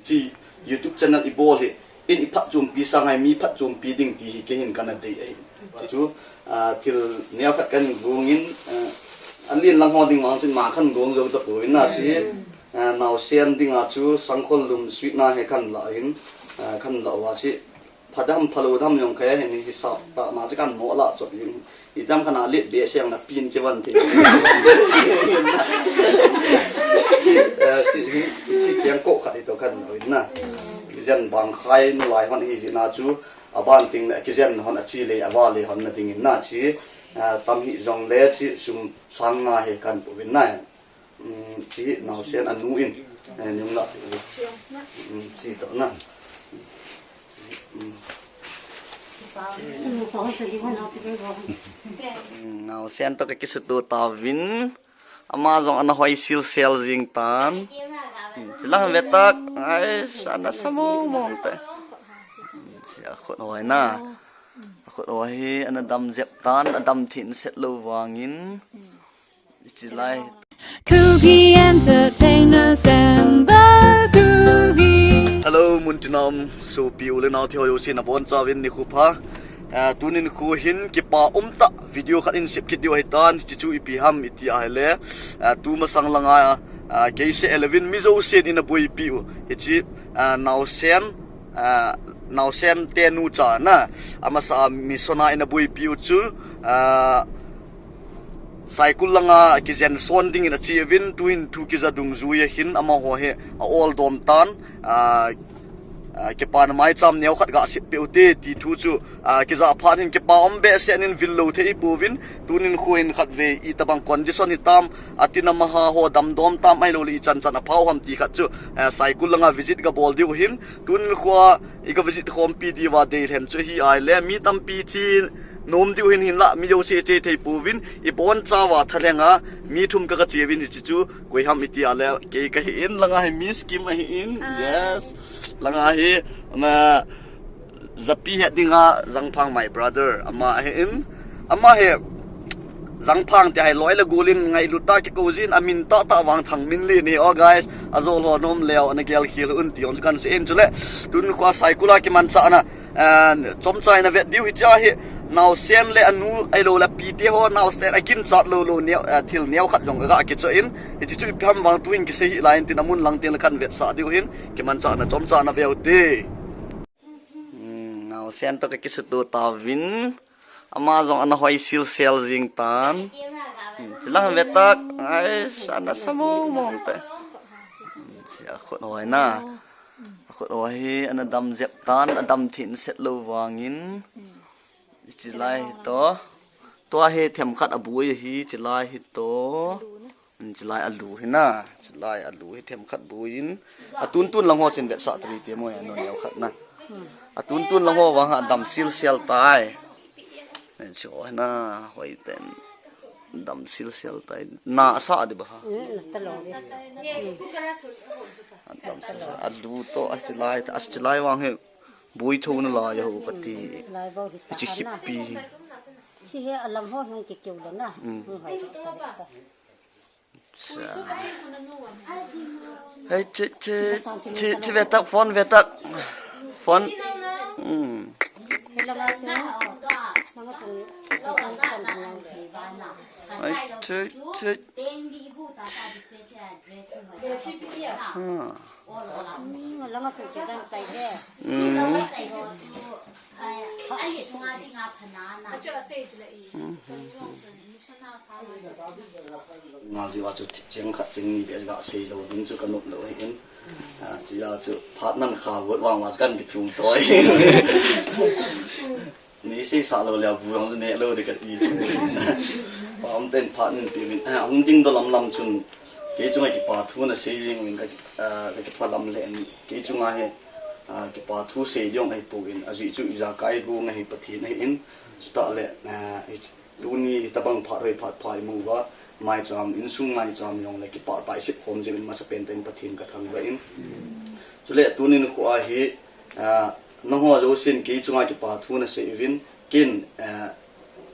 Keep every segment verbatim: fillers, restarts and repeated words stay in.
Chi YouTube channel i bol hi, in i phatchompi sang hai mi phatchompi ding ti hi kei hin kana dei ahi. Chu, ah, thil neo khat kan gong in, ah, alin lang ho ding vang chin ma kan gong jou tapoi na chi, ah, naosen ding a chu sangkhol lum sweet na he kan la hin, ah, kan la wa chi, pha dam pha lou dam jong kei hin hi sa ta ma chi kan mo la chop in. Itam kana let be siang na pin ke van te. Chi, eh, chi, chi kiang ko khat i to kan lo in na. Jan bang khai nu lai hon hi ji na chu, aban ting le kijen hon a chi le ava le hon na ding in na chi, eh, tam hi jong le chi sum sang nga he kan pu vin na. Um, chi naosen anu in, eh, ning la. Um, chi to na. Um. Naosen to ka kisutu tauvin. Ama jong ana hoi sil sel jing tan. Chilang vetak. Ai, sana samong mong te. Chi a khut hoi na. A khut hoi hi ana dam jep tan, a dam thin set lo vangin. Chilai. Kuki Entertainment Samba Kuki. Hello, muntina um sopi u le nao thi ho jouse nabonchauvin nikho pha. Ah, tunin kho hin kipa umtah video khat in sep kit diu ahitan, hichu ipi ham iti ahile, ah, tumasang langa, ah, kei seh le vin mi jousen ina boipi u. Hichi, ah, naosen, ah, naosen te nu cha na, amasa a mission a ina boipi u chu, ah, Saikul langa kijen son dingin achi uvin, tuhin thu kija dungjui a hin amaho hi a ol dom tan, ah, ah, kipana maicham neo khat ga sep peh u te ti thu chu, ah, kija phat hin kipa um behseh in vil lo thei pouvin, tunin kho hin khatvei itabang condition hitam, atin amaha ho damdom tam ahilou le ichan chan aphau ham ti khat chu, ah, Saikul langa visit ga bol diu hin, tunin kho a iga visit khompi diuva deilhen chu hi ahile, mi tampi chi nom diu hin hinla, mi jouse che thei pouvin, ibonchauva thalhenga, mi thum ka, ka che uvin hichi chu, koi ham iti ahile, kei kahi in, langa hi Miss Kim ahi in, ah, yes, langa hi, ama, japi het dinga, Jangphang my brother, ama ahi in, ama hi, Jangphang ti hai loi le gol in ngailut tah kikou jin, amin tahtah vang Thangminlen ahi, oh guys, ajol ho nom leu, ana gel khel un ti jong chu kan sei in chule, tun kho a Saikul a kimanchahna, eh, chomcha in avet diu hiche hi, naosen le anu ahilou le apite ho, naosen aginchat lou lou neo, eh, thil neo khat jong aga kichoh in, hichi chu ipi ham vang tuhin kisei hih lai in tin amun lang tin le kan vetsah diu hin, kimanchahna chomcha in ave u te. Hmm, naosen to ka kisutu tauvin. Ama jong ana hoi sil sel jing tan. Hmm, chilang vetak. Ai, sana samong mong te. Hmm, chi a khut hoi na. A khut hoi hi ana dam jep tan, a dam thin set lo vangin. Chilai hi to. Tua hi themkhat abui hi, chilai hi to. Chilai alu hi na, chilai alu hi themkhat buin. Atuntun lang ho chin vetsah tari te mo ya, no neo khat na. Atuntun lang ho vang ha dam sil sel tai. Nen si ho na, hoi ten. Dam sil sel tai. Na sa di ba ha? Mm, na ta lo. Dam sil sel. Alu to, a chilai, a chilai vang hi. Bui tho na la ya ho kati. Chilai bo hi ta. Chi na. Hipi. Chi he alam ho hung ki kiu le na. Mm. Hung hoi ta. Cha. Hei, chi, chi, chi, chi vetak, phone vetak. Phone. Hmm. Hei, chi, chi. Ha. Hmm. Nga jiu a chu cheng khat cheng ni beh ga sei lou ding chu ka nop lou ahi in. Ah, chia chu phat nan kha got vang va kan kithum toi. Ni sei sa lou le bu jong chu ne lou de ka ti. Pa um ten phat nin pi min. Ah, hung ding doh lam lam chun. Kei chunga kipa thu na sei jing in ka, ah, ka kipa lam le in. Kei chunga he, ah, kipa thu sei jong ahi poi in. Ajeh chu ijakai gu nga hi Pathen ahi in. Chutah le, ah, Tuni hitabang phat hoi phat pha imu uva, maicham, insung maicham jong le kipah tah isep khom jeh uvin masapen tah in Pathen ka thangvah in. Chule tunin kho a hi, ah, nangho jousen kei chunga kipa thu nasei uvin, ken, ah,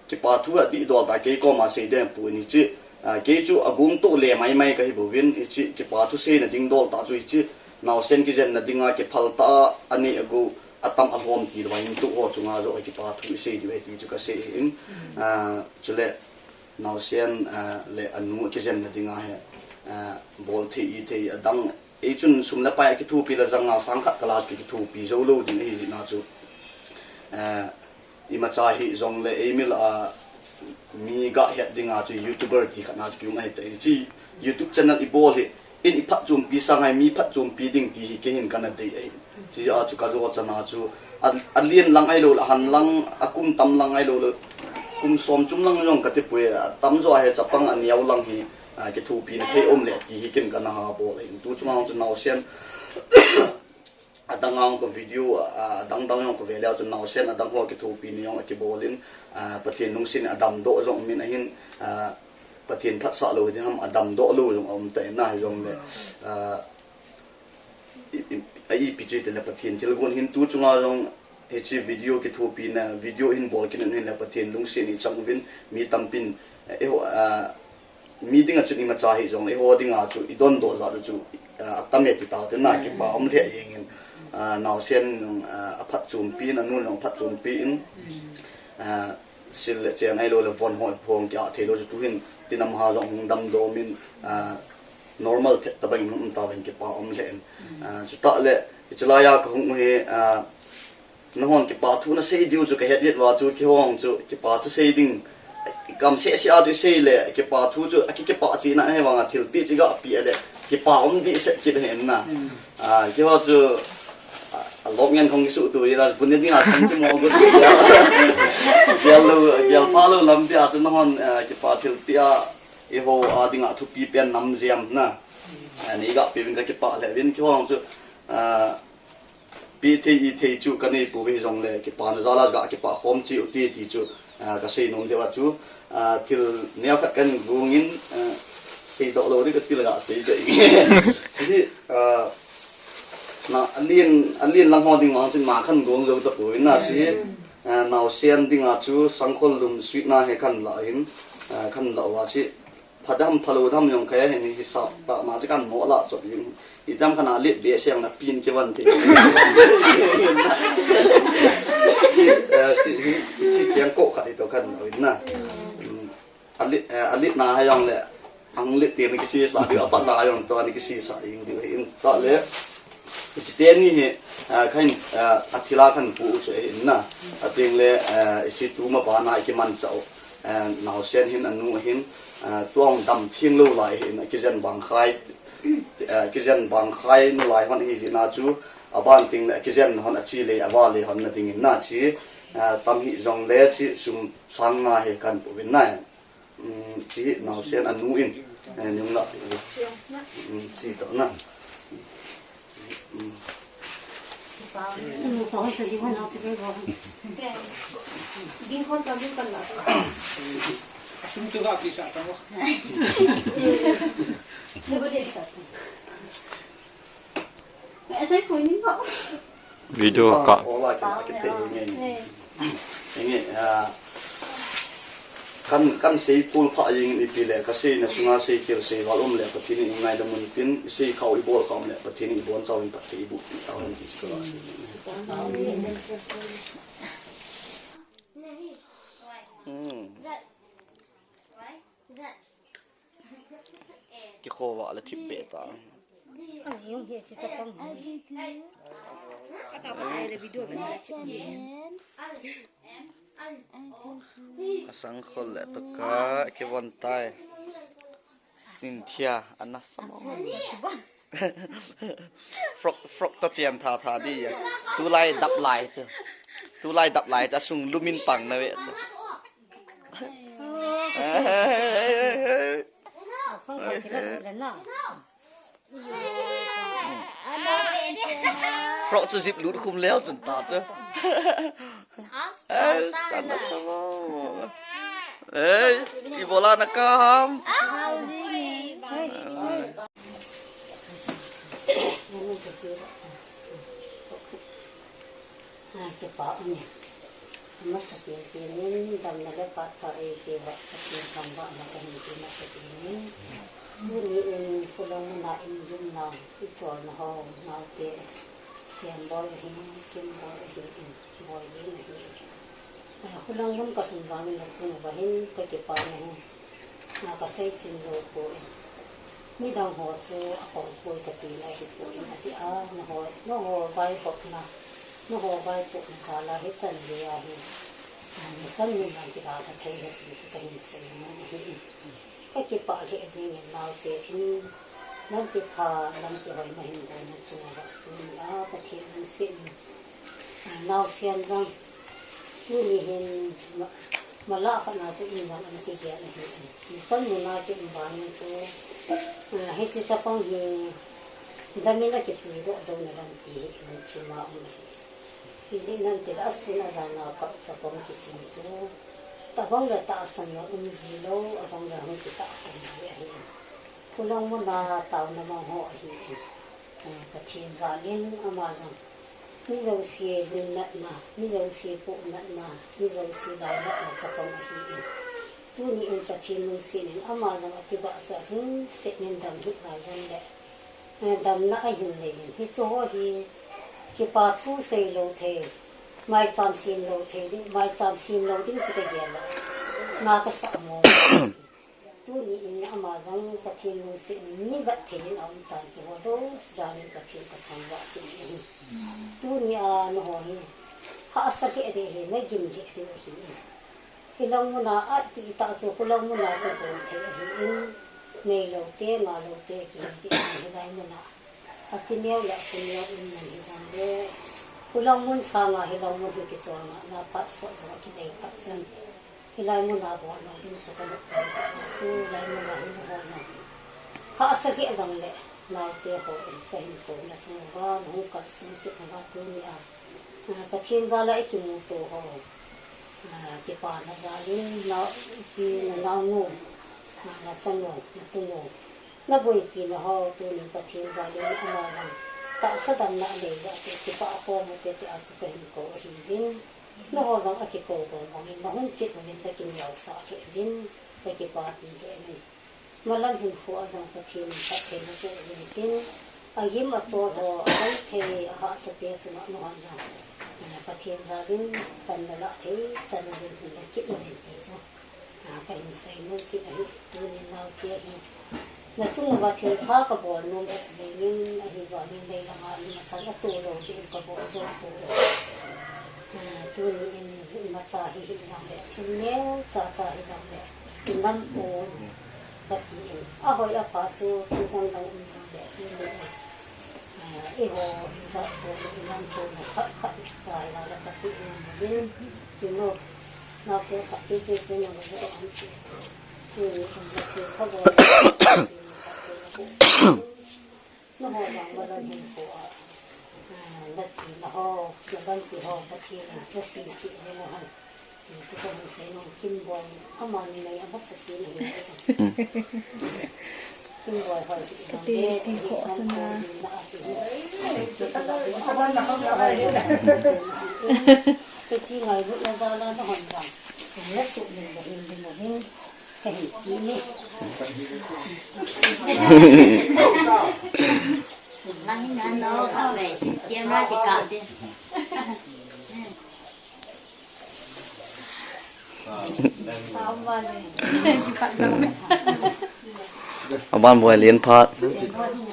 kipa thu adihdol tah kei koma sei ding poi in hiche, ah, kei chu agong toh le maimai kahi bouvin hiche, kipa thu seina ding dol tah chu hiche, Naosen kijenna dinga kiphal tah a aneh agu atam alhom ti lou a hin tuho chunga joh kipa thu isei diu ahi ti chu kasei ahin. Ah, chule naosen, ah, le anu kijenna dinga hi, ah, bol thei ithei adang. Ei chun sum le pai a kithopi le janga sang khat kala chu kithopi jou lou ding ahi jeh a chu, ah, imacha hijongle ei mil a mi gahet dinga chu YouTuber ti khat na chu kium ahi tai. Hiche YouTube channel ibol hi in iphatchompi sanga mi phatchompi ding ti hi kei hin kana dei ahi. Hiche a chu kajo chana chu a, alen lang ahilou le, ahan lang, akum tam lang ahilou le, kum som chom lang jong kati poi, atamjo a hi chapang aneo lang hi, ah, kithopina thei um le ti hi ken kana ha bol ahi. Tu chunga chu naosen adang a jong ka video, ah, adang dang jong ka ve leu chun naosen adang ho kithopina jong akibol in, ah, Pathen lungset in adamdoh jong um in ahin, ah, Pathen phatsah lou ding ham adamdoh lou jong aum tai na hijongle, ah, i, i, a ipi chu tile Pathen thilgon hin tu chunga jong hiche video kithopina, video hin bol kit in hin le Pathen lungset in ichang uvin mi tampin, eh, eiho, ah, mi dinga chun imacha hijongle eiho dinga chu idondoh jat u chu, ah, atam e ti tau te na kipa um lheh jeng in, ah, naosen, ah, aphatchompi in, anu jong aphatchompi in, ah, sil le chen ahilou le von ho phong kia thei lou chu tu hin tinam ha jong hung damdoh min, ah, normal thet tabang in um tauvin kipa um lheh in. Ah, chutah le hiche laiya kahung u hi, ah, Nahon kipa thu nasei diu chu kahet jet uva chu, kihong chu kipa thu sei ding. Kam seh seh a chu isei le, kipa thu chu, aki, kipa china ahi vanga thilpeh chu igapeh le, kipa um dehset kit ahi na. Hmm. Ah, kihou chu, ah, alop ngen khong kisuhto ila, bun ding a thang kimo got. Gel lou, gel pha lou lampi a chu nahon, ah, kipa thilpeh a, eiho a dinga thupi pen nam jeng na. Ah, neigapeh uvin kakipa le uvin kihong chu, ah, Pe thei i thei chu kanei pouve hijongle, kipana jal a ga kipa khom cheh u ti, ti chu, ah, kasei nom diu a chu, ah, thil neo khat kahin gong in, ah, seidoh lou ding kati le gasei ding. Chu hi, ah, na, alen, alen lang ho ding vang chun na kahin gong jou tapoi na chu hi, ah, naosen dinga chu sangkhol lum sweet na hi kahin la in, ah, kahin la uva chu, Pha dam, phalou dam jong kei a hin hisap tah ma chu kahin mo lah chop in. Idam kana lit be siang na pin kivon te. Chi, eh, chi, hi, chi kiang ko khat ito kahin lo in na. Mm. Alit, eh, alit na ha jong le. Ang lit te ni kisisa diu, apat na ha jong to ni kisisa in diu in ta le. Chi te ni hi, eh, kahin, eh, athil a kahin pu u chu ahi in na. Ateng le, eh, chi tu ma pa na kiman chau. Eh, naosen hin anu hin, eh, tuang dam theng lou lai hin, akijen bang khai, eh, akijen bang khai nalai hon ahi jeh a chu, aban teng le akijen hon achi le, ava le hon na ding in na chi, eh, tam hijongle chi sum sang nga hi kahin pu vin na. Um, chi naosen anu in, eh, nung la, um, chi to na. Video ka. Ola ki, ki te nge. Nge, ah, kan, kan sei pul pha jing ipi le, kasei na sunga sei kel sei val um le, Pathen in ngaidam un tin, sei khau ibol khau um le, Pathen in ibon chau in Pathen ibu tau in ti ko la. Hmm. Kikhoh vah le thip beh ta. Ajing hi chi chapang. Kata ba ai le video ka chip ni. Asang khol le to ka kivon tai. Cynthia, ana samo. Frog, frog to chiam tha tha di ya. Tulai dap lai chu. Tulai dap lai chu, asung lumin pang na ve. Sang khat kila tu le na. Frog chu zip lut khum leo chun ta chu. Eh, sana sama. Eh, ibola na kam. Ah, kipa um e. Masa pen pen in damna le phat pha eipeh uva, Pathen thangvahna kahin pe masa pen in. Tuni in Khulangmun a in gimnau, i cholna ho, naote, Semboi ahin, Kimboi ahin, Boilin ahin. Eh, Khulangmun ka lhun vangin na chung uva hin ka kipah na hi. Na ka sei chin jou poi. Midang ho chu a pang poi ka ti na hi poi na ti a, na ho, na ho vai hop na, na ho vai poi na jal a hi chan ve a hi. Na mission min lang kidalha thei hi ti chu ka hin sei nom ahi. Ka kipah lheh jingin naote in, lampi pha, lampi hoi na hin gonna chung uva tuni a Pathen lungset in, ah, naosen jong tuni hin ma-, malah khat na chu in jong an kigel ahi. Mission mun a ki um vangin chu, ah, hiche chapang hi damin a kipuidoh jou na lam ti hi lungthim a um ahi. Ijeh inem itile asun ajan a kap chapang kisim chu, abang le tahsan na um ji lou, abang le hung kitahsan ji ahi. Khulangmun a taona mang ho ahin, eh, Pathen jal in ama jong mi jouse lungsetna, mi jouse pohnatna, mi jouse lainatna chapang ahin. Tuni in Pathen lungset in ama jong akibah chu alhingset in dam hih lai jong le, eh, damna ahin nei in. Hiche ho hi kipa thu sei lou thei, maicham sem lou thei ding, maicham sem lou ding chu ka gel lou. Na ka sa mo. Tuni in ama jong Pathen lungset in mi vet thei in aum tan chu, ho jouse jal in Pathen ka thangvah kit in ahi. Tuni a na ho hi hahsa lheh ding ahi, na gim lheh ding ahi. Hilai mun a ati tah chu, Khulangmun a chu bol thei ahin, nei lou te, nga lou te, kihi jeh in hilai mun a. Api neo le api neo in mun hi jong le, Khulangmun sanga hilai mun hi kicholna, na phat sot jong akidei phat chun. Hilai mun a bol lou ding chu ka lhut lou jeh a chu, hilai mun a hin ho jong. Hahsa lheh jong le, naote ho in ka hin kouna chung uva, na hung kalsong kit uva tuni a. Ah, Pathen jal a i kimuto ho. Ah, kipana jal in, na, i chi na naonu, ah, na chanu, na tunu. Na boipi na ho, tuni Pathen jal in ama jong tahsa damna anei jeh a chu kipah khom u hite tia chu ka hin kou ahiuvin. Na ho jong akikou bang bangin, na hung kit uvin, na kineosah lheh uvin, ka kipapi lheh uvin. Malam hinkho a jong Pathen in phatthei naboh uvin tin, agim achol ho, adei thei, ahahsa te chunga nahon jong, eh, Pathen jal in pan nalah thei chan uvin, hin na kit uvin ti chu. Ah, ka hin seinom kit ahi, tunin naote hi. Na chung uva thilpha ka bol nom jeh in, ahivangin leilang a imacha atoh lou jeh in ka bol jou poi. Ah, tunin imacha hi hijong le, thil neocha cha hijong le, inam pon kati in. Ahoi apha chu thil dang dang um jong le, tunin, ah, eiho ijat pon, inam pon khat khat cha hijong le, ka pe nom uvin, chinu. Naosen khat peh peh chu nang jong aum ti. Tuni in na thil pha bol. Nangho jong malam hinkho a, ah, na chena ho, na lampi ho, Pathen in nasempi jing u hen. Ti chu ka hin seinom, Kimboi, amani nei amasa pen ahi. Kimboi hoi hi jong le, ti, ti, ti, ho asana. Hiche ngailutna jal a nahon jong, na suhmil le hin ding uvin, ka hin ti ni. Nang hin nang lo, ka ve, camera kikap ding. Aban boi len phat.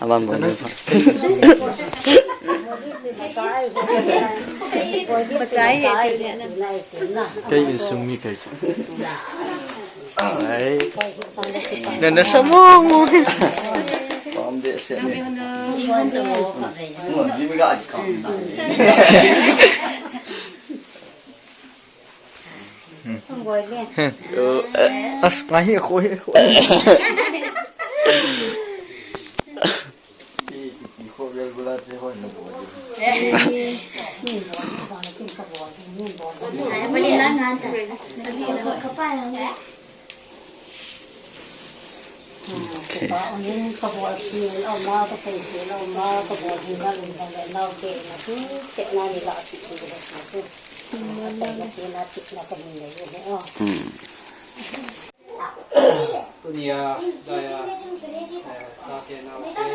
Aban boi len phat. Kei insung mi kei chu. Ai. Nana samong. Pom de se ne. Mo, ni mi ga ka. As, ngai hi, khoi, khoi. Kipa umin kabol thei, auma kasei thei, auma kabol thei na lum dang le naote na tu se na ni la ti ti le sa su. Asei na ti na ti na ka hin le ye he o. Hmm. Tunia, daya. Ate naote,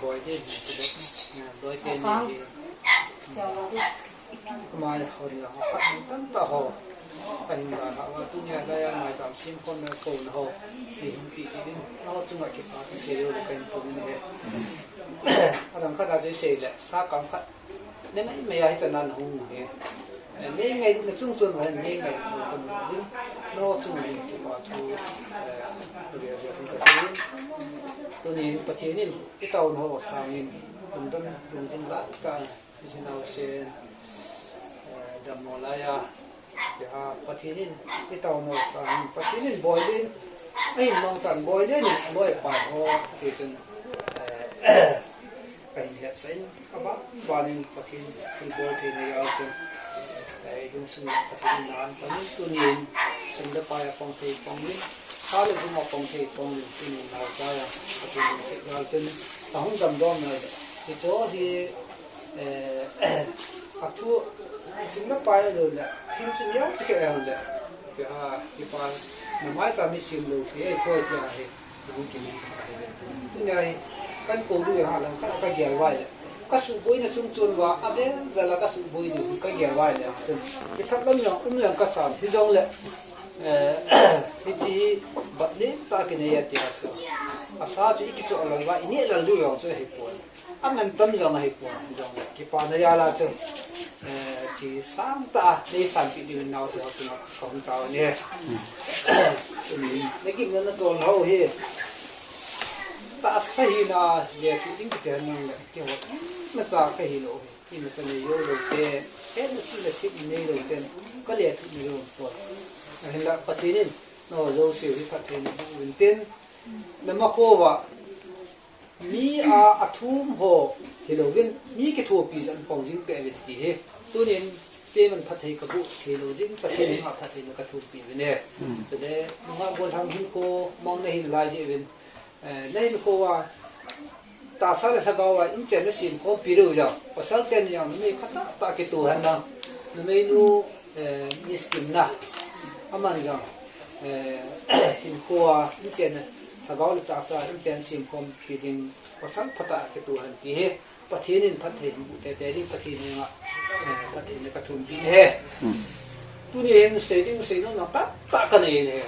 Boite ni, Boite ni hi. Ama hon jong khat tamtah ho ahin dalhah uva, tunia laiya maicham semkhomna kouna ho neihin peh jeh uvin, nangho chunga kipathu seilou kahin phong in ahi. Adang khat a chu isei le, sa kam khat nei mai mai a hichan a nahung u hi. Eh, nei ngai na chungchon uva hin nei ngai na kamu uvin, nangho chunga hin kipathu, eh, kavel vel in kasei in. Tunin Pathen in itaona ho sangin, lungdon lungjing lah tah in, ijat naosen, eh, dammo laiya, tia Pathen in itaona ho sangin, Pathen in Boilen, ahin mangchan Boilen in aloi apai ho, tichun, eh, kahin hetsah in, aban banin Pathen thilbol theina jal chun, eh, ilungsung Pathen in na ahin pang in, tunin sum le pai a pang thei pang uvin, sa le jung a pang thei pang uvin, tunin naocha jong Pathen lungset jal chun, ahung damdoh nai le, hiche hi, eh, athu, sum le pai alou le, thil chu neo chu kei ahung le, tia, kipa, na maicham mi sem lou thei ahipoi tia hi. Tunia hi, kahin kou diu hi alang khat a kagel uva ahile, kasuhboina chungchon uva, avel vel a kasuhboi diu hi kagel uva ahile, chun, kiphat lam jong um jeng kasan, hijongle, eh, hiti hi, bat lentah kinei ati a chu. Asa chu ikichoh lal uva, ineh lal diu jong chu ahipoi. Aman tam jong ahipoi, hijongle kipana jal a chu, eh, chi sangtah a neisanpeh diuvin naote ho chunga kahung tao e. Nagimna nacholna ho hi, tahsa hina le thil ding kiti henlang le, keiho imacha kahilou hi, imacha neilou te, hetna chihna thil neilou ten, kale thil neilou poi. Ahinla Pathen in nangho jouse hi phatthei naboh uvin tin, namakho uva mi a athum ho hilouvin, mi kithopi jong pang jing peh uvin ti hi. Tunin, keiman phatthei kaboh theilou jeh in, Pathen henga phattheina kathumpi uvin e. Chule, nungah gollhang hinkho mang nahin lai jeh uvin, eh, nahinkho uva, tahsa le lhagao a inchen nasemkhompi diu jong, pasal ten jong numei phatah tah kitoh henlang, numeinu, eh, Miss Kimna, aman jong, eh, hinkho a inchen, lhagao le tahsa a inchen semkhompi ding, pasal phatah kitoh hen ti hi, Pathen in phatthei hinboh teitei ding, Pathen henga, eh, phattheina kathumpi in ahi. Tunin sei ding sei nom tamtah kanei in ahi.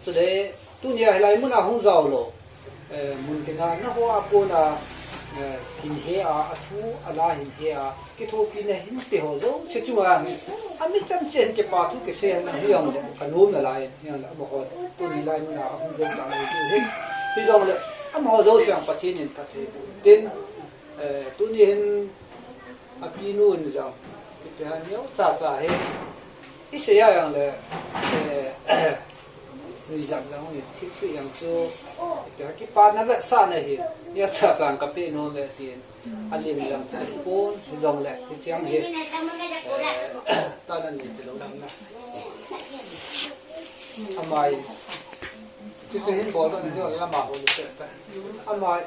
Chule, tunia hilai muna hung jaolou, eh, mun tina naho a kona, eh, hin he a, athu ala hin he a, kithopina hinpe ho jouse chunga hin, ami chomcha in kipathu kisei hen lang hijongle, kanom nalai in hijongle, amaho tuni lai muna ahung jou tah lai diu hin, hijongle, amaho jouse jong Pathen in phatthei boh tin, eh, tuni hin apinu in jong, ipi ham neocha cha hi, isei a jongle, eh, nuijat jong hi, thilse jong chu, ipi ham kipana vetsahna hi, neocha cha kapeh nom e tin, alim jong chu ahipon, hijongle, hiche jong hi, eh, tan ani tilou dam na. Amai, chuchu hin boldoh na diu, amaho ni se ta. Amai,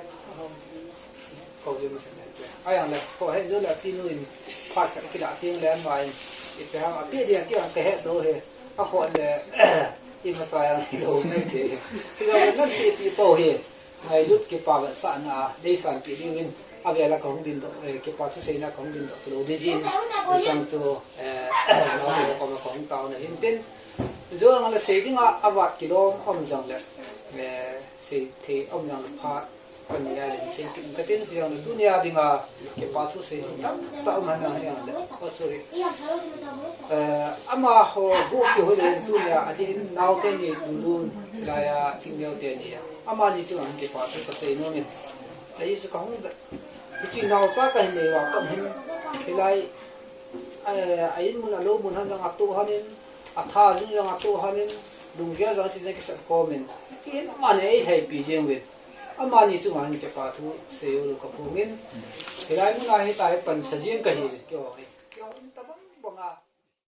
kou diu ma se ta. Ahinla, kou he jou le apinu in, phat khat kilah teng le amai, ipi ham apeh ding ti jong kahet lou hi. Akhoh le, imacha jong hilou mai thei. Hijongle nanpeh peh pou hi. Ngailut kipa vetsahna a, neisanpeh diuvin, avel a kahung dindoh, eh, kipa thuseina kahung dindoh talou ding jeh in, hichang chu, eh, naote ho koma kahung taona hin tin, jou jongle sei dinga avat kilom um jongle, eh, seithei um jongle phat, kani a le sei kit katin, hijongle tunia dinga kipa thusei tamtah um henlang hijongle, oh, sorry. Eh, amaho joh kihoi le tunia adin naote ni lunglun laiya thingneo teni a. Amani chunga hin kipathu kasei nom in. Ajeh chu kahung vet. Hiche naocha kahin nei uva pat hin. Hilai, eh, a in mun a lou mun hen jong atoh hen in, atha jung jong atoh hen in, lunggel jong hiche jong kisat khom in. Tin amani eilhaipi jeng uvin. Amani chunga hin kipathu seilou kaphong in. Hilai muna hitia hi pansa jeng kahi, keiho hi. Keiho in tabang banga.